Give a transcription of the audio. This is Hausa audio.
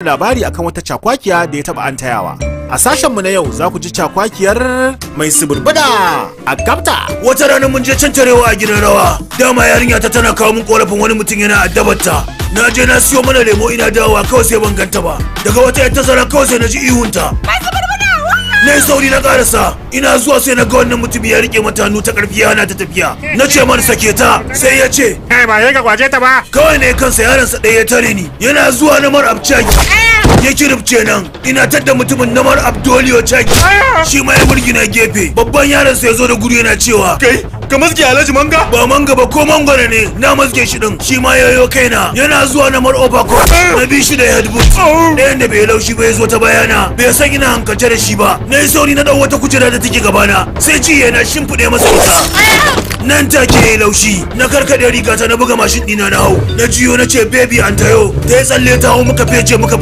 Labari akan wata cakwakiya da ya taba antayawa. A sashenmu na yau za ku ji cakwakiyar mai suburbuda a gabta. Wata rana mun je can tarewa a gidan rawa. Dama yarinya ta tana kawo mun korafin wani mutum yana addabarta. Na je na siyo mana lemo, ina dawowa kawai sai ban ganta ba. Daga wata yar tazara kawai sai na ji ihunta. Na yi sauri na karasa, ina zuwa sai na ga wannan mutum ya rike mata hannu ta karfi yana ta tafiya. Na ce mana sake ta, sai ya ce Kai ba ya ga kwaje ta ba. Kawai ne kansa yaransa ɗaya ya tare ni, yana zuwa na mar abcaki. Ya kirifce nan, ina tadda mutumin na mar abdoliyo caki. Shi ma ya murgina gefe, babban yaransa ya zo da gudu yana cewa Kai, ka mazge Alhaji Manga? Ba manga ba, ko mangwana ne na mazge shi din. Shi ma yayo kaina, yana zuwa na mar overcoat, na bi shi da headboot. Ɗayan da bai laushi ba ya zo ta bayana, bai san ina hankalce da shi ba. Na yi sauri na ɗau wata kujera da take gabana, sai ci yana shimfiɗe masa ita. Nan take ya yi laushi. Na karkaɗe rigata, na buga mashin ɗina, na hau, na jiyo, na ce, "Baby, an tayo." Ta yi tsalle ta hau, muka fece muka.